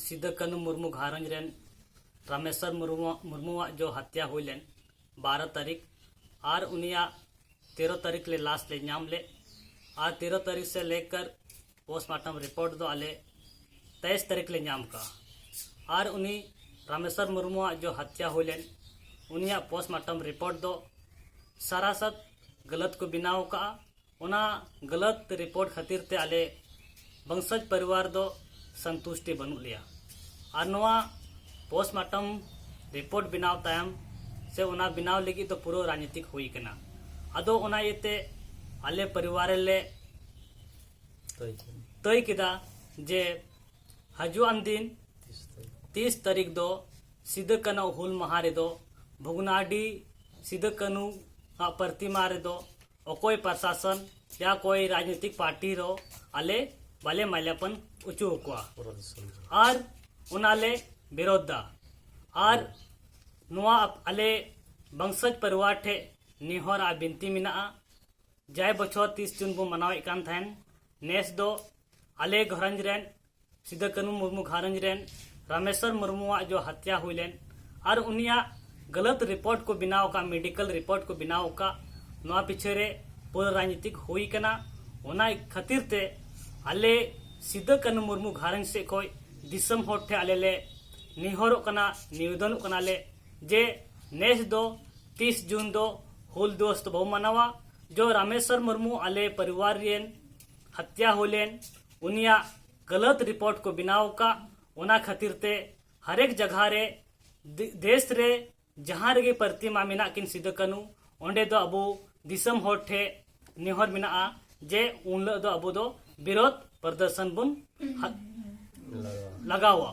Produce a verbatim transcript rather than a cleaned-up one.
ᱥᱤᱫᱩ ᱠᱟᱹᱱᱦᱩ ᱢᱩᱨᱢᱩ ᱜᱷᱟᱨᱚᱸᱡᱽ ᱨᱮᱱ ᱨᱟᱢᱮᱥᱣᱚᱨ ᱢᱩᱨᱢᱩ ᱢᱩᱨᱢᱩᱣᱟᱜ ᱡᱚ ᱦᱟᱛᱭᱟ ᱦᱩᱭ ᱞᱮᱱ ᱵᱟᱨᱚ ᱛᱟᱹᱨᱤᱠᱷ, ᱟᱨ ᱩᱱᱤᱭᱟᱜ ᱛᱮᱨᱚ ᱛᱟᱹᱨᱤᱠᱷ ᱞᱮ ᱞᱟᱥ ᱞᱮ ᱧᱟᱢ ᱞᱮᱫ, ᱟᱨ ᱛᱮᱨᱚ ᱛᱟᱹᱨᱤᱠᱷ ᱥᱮ ᱞᱮᱠᱟᱨ ᱯᱳᱥᱴᱢᱟᱨᱴᱟᱢ ᱨᱤᱯᱳᱨᱴ ᱫᱚ ᱟᱞᱮ ᱛᱮᱭᱤᱥ ᱛᱟᱹᱨᱤᱠᱷ ᱞᱮ ᱧᱟᱢ ᱠᱟᱜᱼᱟ᱾ ᱟᱨ ᱩᱱᱤ ᱨᱟᱢᱮᱥᱣᱚᱨ ᱢᱩᱨᱢᱩᱣᱟᱜ ᱡᱚ ᱦᱟᱛᱭᱟ ᱦᱩᱭ ᱞᱮᱱ, ᱩᱱᱤᱭᱟᱜ ᱯᱳᱥᱴᱢᱟᱨᱴᱟᱢ ᱨᱤᱯᱳᱨᱴ ᱫᱚ ᱥᱟᱨᱟᱥᱟᱛ ᱜᱟᱞᱟᱛ ᱠᱚ ᱵᱮᱱᱟᱣ ᱠᱟᱜᱼᱟ᱾ ᱚᱱᱟ ᱜᱟᱞᱟᱛ ᱨᱤᱯᱳᱨᱴ ᱠᱷᱟᱹᱛᱤᱨ ᱛᱮ ᱟᱞᱮ ᱵᱚᱝᱥᱚᱡᱽ ᱯᱚᱨᱤᱵᱟᱨ ᱫᱚ ᱥᱚᱱᱛᱩᱥᱴᱤ ᱵᱟᱹᱱᱩᱜ ᱞᱮᱭᱟ᱾ ᱟᱨ ᱱᱚᱣᱟ ᱯᱳᱥᱴᱢᱟᱨᱴᱟᱢ ᱨᱤᱯᱳᱨᱴ ᱵᱮᱱᱟᱣ ᱛᱟᱭᱚᱢ ᱥᱮ ᱚᱱᱟ ᱵᱮᱱᱟᱣ ᱞᱟᱹᱜᱤᱫ ᱫᱚ ᱯᱩᱨᱟᱹ ᱨᱟᱡᱽᱱᱤᱛᱤᱠ ᱦᱩᱭ ᱠᱟᱱᱟ᱾ ᱟᱫᱚ ᱚᱱᱟ ᱤᱭᱟᱹᱛᱮ ᱟᱞᱮ ᱯᱚᱨᱤᱵᱟᱨ ᱨᱮᱞᱮ ᱛᱟᱹᱭ ᱠᱮᱫᱟ ᱡᱮ ᱦᱤᱡᱩᱜ ᱟᱱ ᱫᱤᱱ ᱛᱤᱥ ᱛᱟᱹᱨᱤᱠᱷ ᱫᱚ ᱥᱤᱫᱩ ᱠᱟᱹᱱᱦᱩ ᱦᱩᱞ ᱢᱟᱦᱟ ᱨᱮᱫᱚ ᱵᱷᱚᱜᱽᱱᱟᱰᱤ ᱥᱤᱫᱩ ᱠᱟᱹᱱᱦᱩ ᱟᱜ ᱯᱨᱚᱛᱤᱢᱟ ᱨᱮᱫᱚ ᱚᱠᱚᱭ ᱯᱨᱚᱥᱟᱥᱚᱱ ᱭᱟ ᱠᱚᱭ ᱨᱟᱡᱽᱱᱤᱛᱤᱠ ᱯᱟᱨᱴᱤ ᱨᱮ ᱟᱞᱮ ᱵᱟᱞᱮ ᱢᱟᱞᱭᱟᱨᱯᱚᱱ ᱦᱚᱪᱚ ᱟᱠᱚᱣᱟ᱾ ᱟᱨ ᱚᱱᱟ ᱞᱮ ᱵᱤᱨᱳᱫᱷ ᱫᱟ᱾ ᱟᱨ ᱱᱚᱣᱟ ᱟᱯ- ᱟᱞᱮ ᱵᱚᱝᱥᱚᱡᱽ ᱯᱚᱨᱤᱵᱟᱨ ᱴᱷᱮᱱ ᱱᱮᱦᱚᱨ ᱟᱨ ᱵᱤᱱᱛᱤ ᱢᱮᱱᱟᱜᱼᱟ, ᱡᱟᱭ ᱵᱚᱪᱷᱚᱨ ᱛᱤᱥ ᱡᱩᱱ ᱵᱚᱱ ᱢᱟᱱᱟᱣᱮᱫ ᱠᱟᱱ ᱛᱟᱦᱮᱱ, ᱱᱮᱥ ᱫᱚ ᱟᱞᱮ ᱜᱷᱟᱨᱚᱸᱡᱽ ᱨᱮᱱ ᱥᱤᱫᱩ ᱠᱟᱹᱱᱦᱩ ᱢᱩᱨᱢᱩ ᱜᱷᱟᱨᱚᱸᱡᱽ ᱨᱮᱱ ᱨᱟᱢᱮᱥᱣᱚᱨ ᱢᱩᱨᱢᱩᱣᱟᱜ ᱡᱚ ᱦᱟᱛᱭᱟ ᱦᱩᱭ ᱞᱮᱱ ᱟᱨ ᱩᱱᱤᱭᱟᱜ ᱜᱟᱞᱟᱛ ᱨᱤᱯᱳᱨᱴ ᱠᱚ ᱵᱮᱱᱟᱣ ᱟᱠᱟᱫ, ᱢᱮᱰᱤᱠᱮᱞ ᱨᱤᱯᱳᱨᱴ ᱠᱚ ᱵᱮᱱᱟᱣ ᱟᱠᱟᱫ, ᱱᱚᱣᱟ ᱯᱤᱪᱷᱮ ᱨᱮ ᱯᱩᱨᱟᱹ ᱨᱟᱡᱽᱱᱤᱛᱤᱠ ᱦᱩᱭ ᱠᱟᱱᱟ᱾ ᱚᱱᱟ ᱠᱷᱟᱹᱛᱤᱨ ᱛᱮ ᱟᱞᱮ ᱥᱤᱫᱩ ᱠᱟᱹᱱᱦᱩ ᱢᱩᱨᱢᱩ ᱜᱷᱟᱨᱚᱸᱡᱽ ᱥᱮᱫ ᱠᱷᱚᱱ ᱫᱤᱥᱚᱢ ᱦᱚᱲ ᱴᱷᱮᱱ ᱟᱞᱮ ᱞᱮ ᱱᱮᱦᱚᱨᱚᱜ ᱠᱟᱱᱟ, ᱱᱤᱵᱮᱫᱚᱱᱚᱜ ᱠᱟᱱᱟᱞᱮ ᱡᱮ ᱱᱮᱥ ᱫᱚ ᱛᱤᱥ ᱡᱩᱱ ᱫᱚ ᱦᱩᱞ ᱫᱤᱵᱚᱥ ᱫᱚ ᱵᱟᱵᱚ ᱢᱟᱱᱟᱣᱟ᱾ ᱡᱚ ᱨᱟᱢᱮᱥᱣᱚᱨ ᱢᱩᱨᱢᱩ ᱟᱞᱮ ᱯᱚᱨᱤᱵᱟᱨ ᱨᱮᱱ ᱦᱟᱛᱭᱟ ᱦᱩᱭ ᱞᱮᱱ, ᱩᱱᱤᱭᱟᱜ ᱜᱟᱞᱟᱛ ᱨᱤᱯᱳᱨᱴ ᱠᱚ ᱵᱮᱱᱟᱣ ᱟᱠᱟᱫ, ᱚᱱᱟ ᱠᱷᱟᱹᱛᱤᱨ ᱛᱮ ᱦᱟᱨᱮᱠ ᱡᱟᱭᱜᱟ ᱨᱮ ᱫᱮ- ᱫᱮᱥ ᱨᱮ ᱡᱟᱦᱟᱸ ᱨᱮᱜᱮ ᱯᱨᱚᱛᱤᱢᱟ ᱢᱮᱱᱟᱜ ᱠᱤᱱ ᱥᱤᱫᱩ ᱠᱟᱹᱱᱦᱩ, ᱚᱸᱰᱮ ᱫᱚ ᱟᱵᱚ ᱫᱤᱥᱚᱢ ᱦᱚᱲ ᱴᱷᱮᱱ ᱱᱮᱦᱚᱨ ᱢᱮᱱᱟᱜᱼᱟ ᱡᱮ ᱩᱱ ᱦᱤᱞᱳᱜ ᱫᱚ ᱟᱵᱚ ᱫᱚ ᱵᱤᱨᱳᱫᱷ ᱯᱨᱚᱫᱚᱨᱥᱚᱱ ᱵᱚᱱ ᱦᱟ- ᱞᱟᱜᱟᱣᱟ᱾